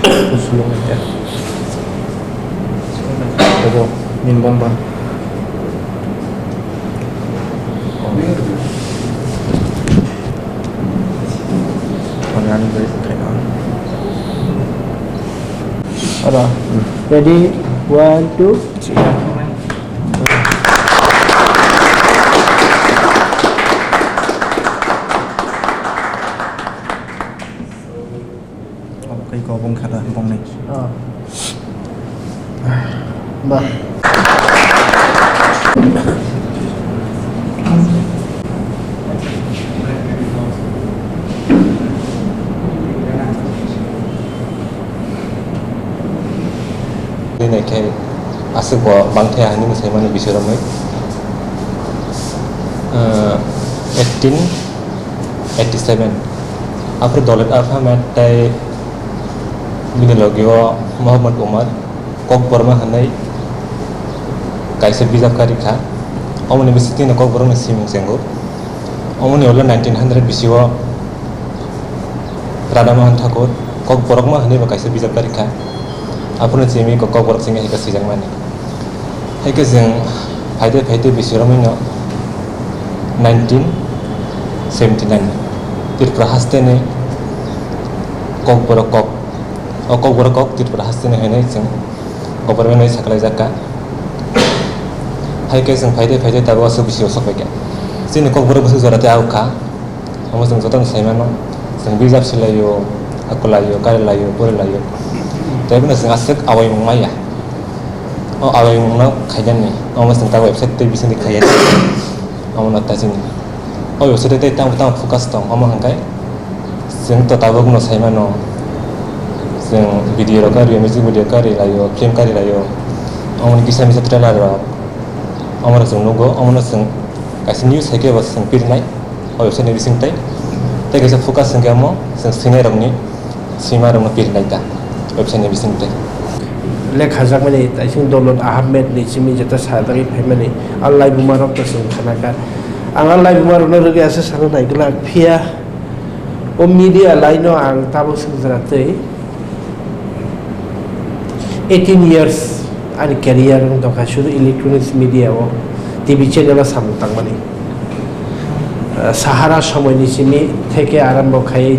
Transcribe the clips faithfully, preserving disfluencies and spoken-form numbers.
Kusulung ya. Abo, min bomba. Ada. Ready? One, two, three. Obo khe kobong kha da, bongnai. Ah. Ba. Nini khe aswk bo bangthe ahini mwsai mani bising romwi, ah, eighteen eighty seven. Aphuru Dolet Ahmed tei bini logi o Mohammad Umar Kokborma hwnwi kaisa bijap kari kha. Omoni bisingtwi no Kokborok ni simung chengo. Omoni ulo nineteen hundred bisi o Radha Mohan Thakur Kokborokma hwnwi bo kaisa bijap kari kha. Aphuru chini Kokborok chini hai khe swijakmani. Hai khe chwng phaide phaide bisi romwi no nineteen seventy nine Tripura haste ni Kokborok kok, o Kokborok kok Tripura haste ni hwnwi chwng government bai saklaijak kha. Hai khe chwng phaide phaide tabuk aswk bisi o sok pai kha. Chini Kokborok bwswk jora tei ahok kha. Omo chwng jotono sai mano, chwng bijap swlaio, akwlaio, karilaio, porilaio. Tei bono chwng aswk awaimung maya. O awaimungno khainani, omo chwng ta website tei bisingtwi khaiya. Omo no ta chini. O website tei tamo tamo focus tong, omo hwnkhe chwng to tabukno sai mano. Chwng video rok kario, music video karilaio, film karilaio. Omo ni kisa misa trailer rok. Omo no chwng nugo, omo no chwng kaisa news hai khe bo chwng pirnai. O website ni bising tei, tei kaisa focus hwnkhe omo chwng swinai rokni swima rokno pirnai ta website ni bising tei. Lekha jakmani taising Dolot Ahmed ni simi jeta sajagwi phaimani a laibuma rok to chwng khana kha. Ang a laibuma rokno rwgwi aswk sana nai glak phiya o media line o ang tabuk swk jora tei eighteen years ani career wng tongkha sudu electronics media o, T V channel o samung tangmani. Ah, Sahara Somoini simi theke arombo khai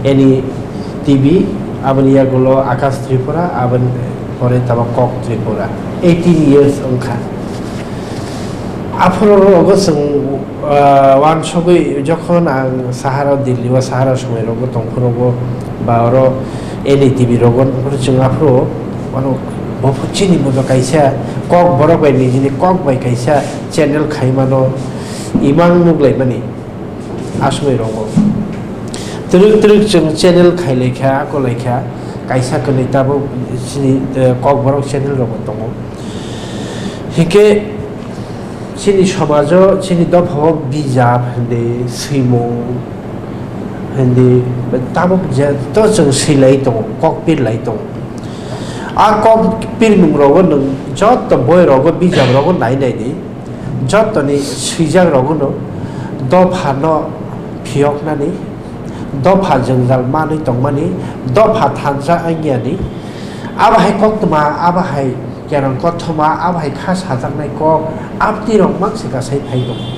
ani T V, aboni yagulo Akash Tripura, aboni pore tamo Kok Tripura. Eighteen years wngkha. Aphuru rogo chwng, ah, wansugwi jokhon ang Sahara Delhi o Sahara Somoi rogo tongphuru rogo ba oro N D T V rogo tongphuru chwng aphuru wano bo phu chini bo kaisa kok borok bai nijini kok bai kaisa channel khaimano imang nuglaimani aswmai rogo. Twrwk twrwk chwng channel khailaikha, akolaikha, kaisa kwlwi tabuk chini, eh, kok borok channel rogo tongo. Hinkhe chini somajo, chini dophao bijap hindi, swimung hindi, tabuk je to chwng swilai tongo, kok pirlai tongo. A kok pirmung rogo nwng joto boi rogo, bijap rogo nai nai di, jotoni swijak rogo no dopha no phiyoknani, dopha jwngjal manwi tongmani, dopha thansa wngyani, abo hai koktwma, abo hai kerong kothoma, abo hai kha sajaknai kok, abtwi rok mang se kasai phai tongo.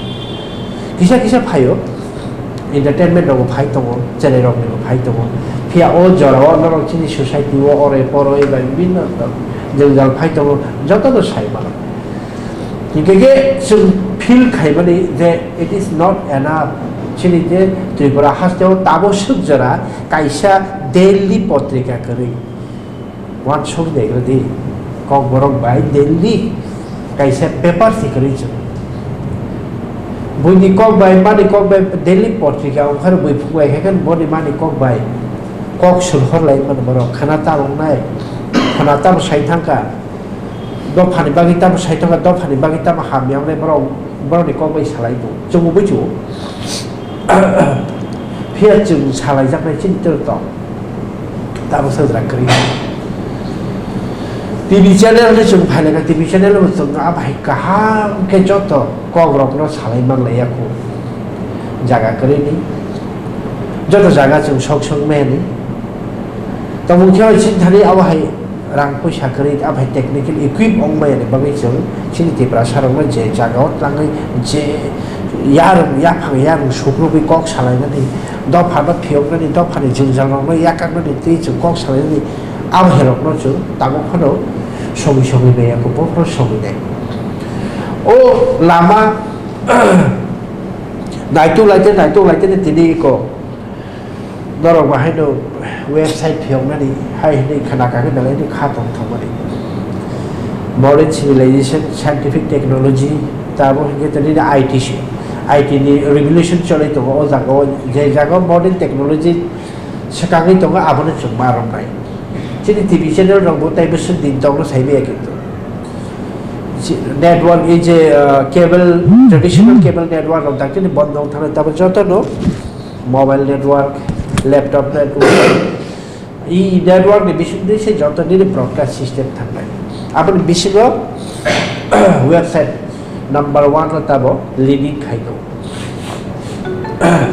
Kisa kisa phaio, entertainment rok bo phai tongo, cherai rok ni bo phai tongo. Phiya o jora o norok chini society o ore poroi bai bibinno jwngjal phai tongo, joto no sai mano. Hinkhe khe chwng feel khaimani je it is not enough. Chini je Tripura haste o tabo swk jora kaisa daily potrika kwrwi. Wansuk de di, Kokborok bai daily kaisa paper si kwrwi chwng. Buini kok bai, mani kok bai daily potrika ongkhar bui phungai khe boni mani kok bai kok sulhor lai mano borok. Khana ta wngnai, khana tamo sai thangkha. Dophani bagwi tamo sai thangkha, dophani bagwi tamo hamya wngnai borok, borokni kok bai salai bo. Chwngbo buchu. Phiya chwng salaijaknai chini tero tong. Tamo sajra kwrwi. T V channel ni chwng phailaka, T V channel bo chwng a bahai kaham khe joto kok rokno salai manlaiya khu. Jaga kwrwi ni. Joto jaga chwng sok sok mani. Tongmung khe chini thani abo hai rang puisa kwrwi, abo hai technical equip wng maya ni bagwi chwng chini Tiprasa rokno je jaga o twlangwi je yarwng yaphang yarwng sukrubwi kok salainani, dopha no phiyoknani, dopha ni jwngjal rokno yakaknani twi chwng kok salainani, abo hai rokno chwng tabuk phano sogwi sogwi maya khe bophoro sogwi nai. O lama naituk laite naituk laite ni tini ko Norok bahaino website phiyoknani hai hwnwi khna kagwi belai no kha tong thangmani. Modern civilization, scientific technology, tamo hwnkhe tini I T si, I T ni revolution choli tongo o jaga o, je jaga o modern technology swkangwi tongo abono chwng ma romnai. Chini T V channel rok bo tei bwswk din tongo sai maya kintu. Chi-, network ei je, uh, cable, traditional cable network rok dakti ni bondo wng thangwi tamo joto no mobile network, laptop network, i network ni bisingtwi se joto nini broadcast system thangnai. Aboni bisingo website number one ro tabo leading khai tongo.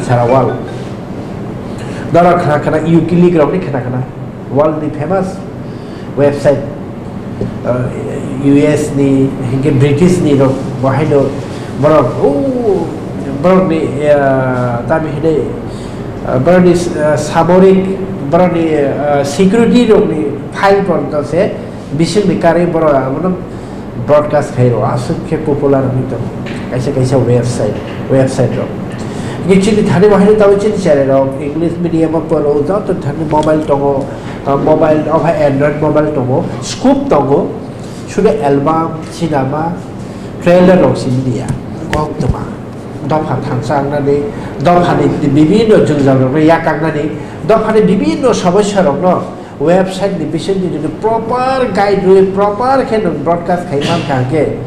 Sara world. Dora khna khna Wikileaks rok ni khna khna world ni famous website, uh, U S ni, hinkhe British ni rok, bo haino borok, o, borok ni, uh, tami hinwi, uh, borok ni, uh, samorik, borok ni, uh, security rok ni file porjonto se bising ni karwi borok abono broadcast khai rw, aswk khe popular wngwi tongo kaisa kaisa website, website rok. Hinkhe chini thani bo haino tabuk chini cherai rok English medium o poro, joto thani mobile tongo, uh, mobile, o hai Android mobile tongo, scope tongo, sudo album, cinema, trailer rok simi dia, koktwma. Dopha thansa wngnani, dophani bibinno jwngjal rokno yakaknani, dophani bibinno somosya rokno website ni bisingtwi jodi proper guide rwi, proper khe nwng broadcast khai mankha hwnkhe,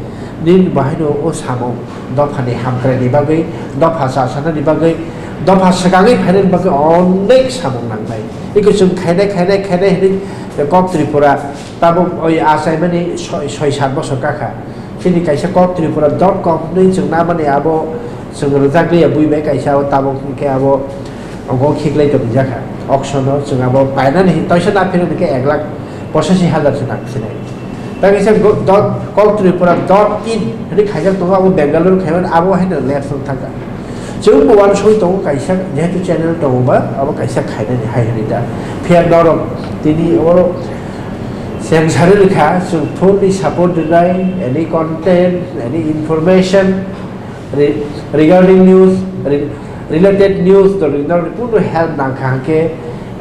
nini bahaino o samung dophani hamkraini bagwi, dopha chasanani bagwi, dopha swkangwi phainani bagwi onek samung nangnai. Eko chwng khainai, khainai, khainai hinwi kok Tripura tabuk oi achaimani soi, soi sat bosor kakha. Chini kaisa kok Tripura dot com hinwi chwng namani abo chwng rwjak liya bui bai kaisa abo tabuk hinkhe abo ogo khiklai tongwi jakha. Auction o chwng abo painani hin toisa na phirwi hinkhe ek lakh pochashi hajar se nang sinai. Ta kaisa go-, dot, kok Tripura dot in hinwi khaijak tongo abo Bengaluru khaimani abo haino left wng thangkha. Chwng bo uansugwi tongo kaisa jehetu channel tongo ba abo kaisa khainani hai hinwi da. Phiya norok tini oro Seng sari rikha, chwng fully support rinai, any content, any information re-, regarding news, re-, related news, to rinai punu help nangkha hwnkhe,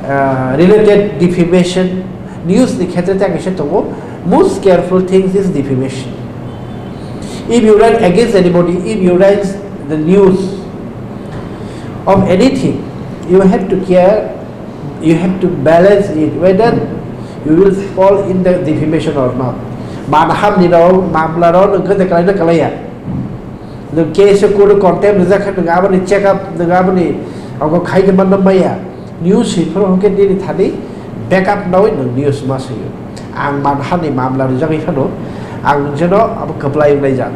uh, related defamation news ni khetre tei kaisa tongo, most careful things is defamation. If you write against anybody, if you write the news of anything, you have to care, you have to balance it whether you will fall in the defamation or not. Manhamni rok, mamla rok nwng khe de kalai na kalaiya. Nwng case court contempt rijak khe nwng aboni check up, nwng aboni ogo khai de manna maya. News hwnkhe nini thani backup nawi nwng news ma swiyo. Ang manhani mamla rijagwi phano ang jeno abo kwplai wnglaijak,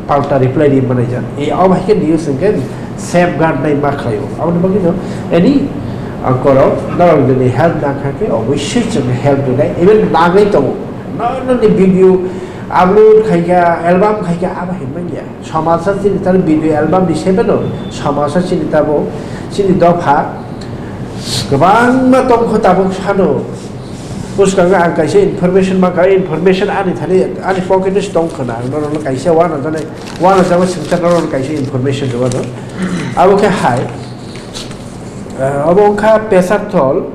palta reply ri manlaijak. E, obo hai khe news hwnkhe safeguard nai ma khlaio. Aboni bagwino any, ah, korok norok jodi help nangkha khe obosoi chwng help rinai, even nangwi tongo. Nokni video upload khaikha, album khaikha, abo hai manya. Somasa chini tamo video album ni sebeno, somasa chini tamo, chini dopha kwbangma tongkho tabuk sano. Bwskango ang kaisa information mankha, information ani thani, ani pocket o se tongkha na, ang norokno kaisa uanajani, uanajagwi swngchar norokno kaisa information rwmano. Abo khe hai, ah, obo wngkha Pesarthol,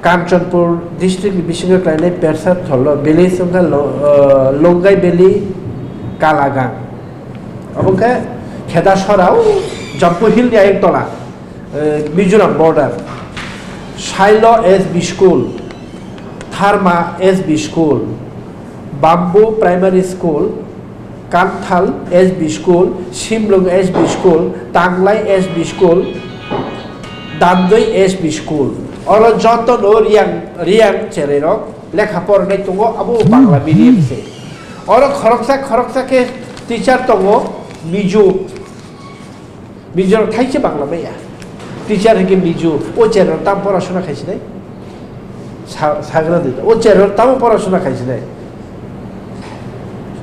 Kanchanpur district ni bisingo khlainai Pesarthol o village wngkha Lo-, ah, Longai Valley, Kalagang. Obo khe Khedasora o Jampu Hill ni ayang tola. Eh, Mizoram border, Sailo S B School, Tharma S B School, Bamboo Primary School, Kanthal S B School, Simlung S B School, Tanglai S B School, Dandoi S B School. Oro joto no Riyang, Riyang cherai rok lekha pornai tongo, abo Bangla medium se. Oro khoroksa, khoroksa khe teacher tongo, Mizo. Mizo rok thaise Bangla maya. Teacher hwnkhe Mizo, o channel tam porasona khai sinai. Sa-, sagra dui. O chero tamo porasuna khai sinai.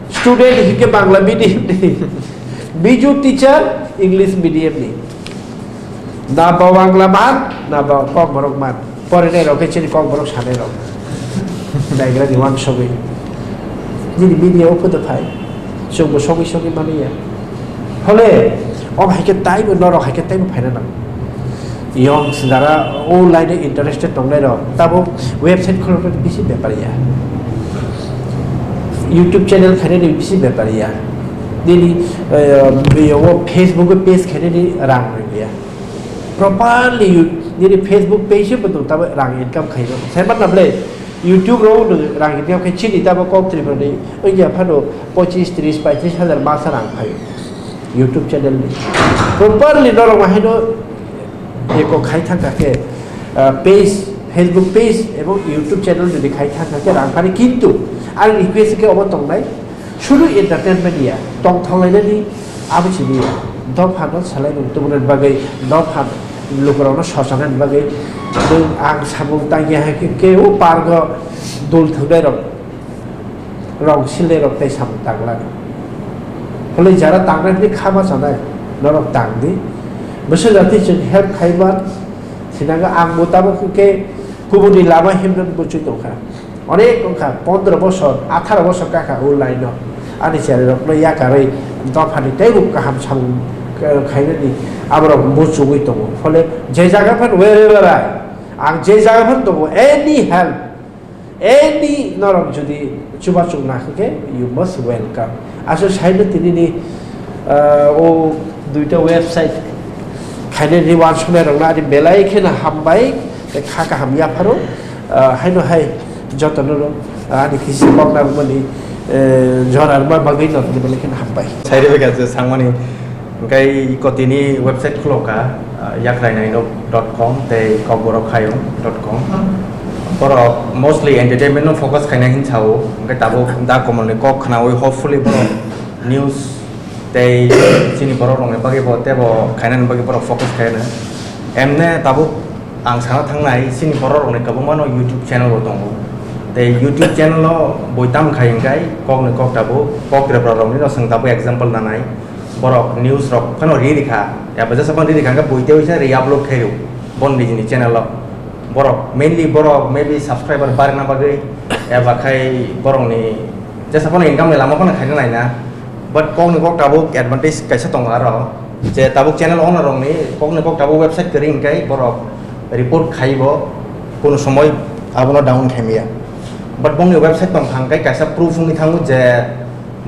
Student hike Bangla medium ni. Biju teacher English medium ni. Na ba Bangla man, na ba Kokborok man. Porinai rok khe chini Kokborok sanai rok. Naigra ni wansogwi. Nini media o photo phai. Chwngbo sogwi sogwi mani ya. Hole, o hai khe taibo norok hai khe taibo phaina nang. Young jara o line o interested tongnai rok, tabo website khuloknani bisi bepar ya. YouTube channel khainani bisi bepar ya. Nini, eh, yo Facebook o page khainani rang rwya. Properly you, nini Facebook page o bo tabo rang income khaio. Sai manna ble YouTube ro nwng rang income khai chini tabo kok Tripura ni wngya phano pochis, tris, paitris hajar masa rang phaio. YouTube channel ni. Properly norok ma haino eko khai thangkha khe, ah, page, Facebook page ebong YouTube channel jodi khai thangkha khe rang phani, kintu ang request khe obo tongnai, sudu entertainment ya, tongthok lainani abo sini ya. Dopha no salai nung tubunani bagwi, dopha lukurok no sosanani bagwi, nwng ang samung tangya hai khe, khe o park o dul thwngnai rok. Rong silai rok tei samung tangla. Hwnwi jara tangnai hwnwi kha ma chanai, norok tang di. Bwswk jati chwng help khai man, sinanga ang bo tabuk khe kubuni lama himna muchung tongkha. Onek wngkha, pondro bosor, atharo bosor kakha o line o. Ani cherai rokno yakarwi dophani teibo kaham samung, eh, khainani aborok muchungwi tongo. Phole je jaga phan wherever I, ang je jaga phan tongo, any help, Any norok jodi chubachu nangkhe, you must welcome. Aswk saino tinini, ah, o duita website khainani wansuknai rokno ani belai kheno hambai, tei kha kaham yapharo, ah, haino hai jotono, ah, ani kisi kokna rwmani, eh, jora rwma bagwi no tini belai kheno hambai. Sairwi kha je sangmani. Hwnkhe iko tini website khulokha, ah, yakrainaino dot com tei kokborok khayung dot com. Borok mostly entertainment no focus khaina hin sao, hwnkhe tabuk da Komolni kok khnaui hopefully borok news tei chini borok rokni bagwi bo teibo khainani bagwi borok focus khaina. Emne tabuk ang sana thangnai chini borok rokni kwbangma no YouTube channel bo tongo. Tei YouTube channel o boi tam khai hwnkhe kokni kok tabuk kok Tripura rokni no chwng tabuk example nanai. Borok news rok phano ri rikha, eba jesa phano ri rikha, hwnkhe buitwi se re-upload khairw bon nijini channel o. Borok mainly borok maybe subscriber barna bagwi eba khai borokni jesa phano income ni lama phano khaina naina, but kokni kok tabuk advantage kaisa tongo aro, je tabuk channel owner rokni kokni kok tabuk website kwrwi hwnkhe borok report khaibo, kunu somoi abono down khaimaya. But bongni website tongkha hwnkhe kaisa proof wngwi thango je,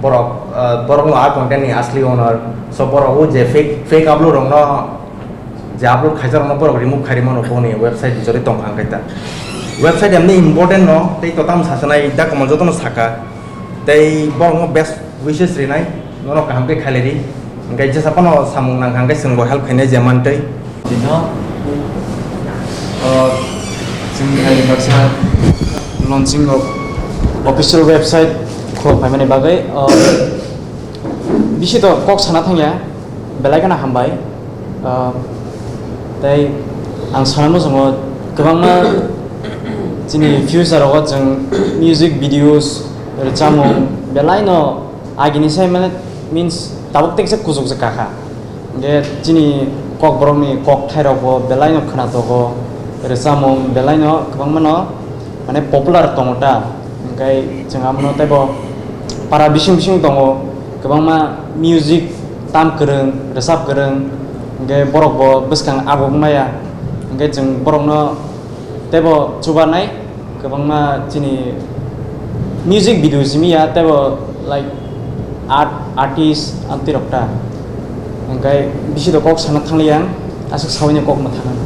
Borok, ah, borokno a content ni asli owner. So borok o je fake, fake upload rokno je upload khaijak rokno borok remove khairwi mano boni website ni jori tongkha hwnkhe ta. Website emni important no tei totam sasanai da Komol jotono saka. Tei borokno best wishes rinai, nono kaham khe khailai ri. Hwnkhe jesa phano samung nangkha hwnkhe chwngbo help khainai je mantwi. Dino, uh, chwng hai baksa launching of official website khulok phaimani bagwi, uh, bisi to kok sana thangya, belai kheno hambai. Uh, tei ang sana muchungo kwbangma chini future rogo chwng music videos, rwchapmung belai no agini sai mane means tabuk teksa kuchukjak kakha. Hwnkhe chini kokborokni kokthairokbo belaino khwnatogo, rwchapmung belaino kwbangmano mane popular tongo ta. Hwnkhe chwng abono teibo para bising bising tongo, kwbangma music tam kwrwng, rwchap kwrwng, hwnkhe borokbo bwskang abuk maya. Hwnkhe chwng borokno teibo chubanai. Kwbangma chini music video simi ya, teibo, like, art, artist, amtwi rok ta. Hwnkhe bisi to kok sana thangli ang, aswk sawi no kok mwthang.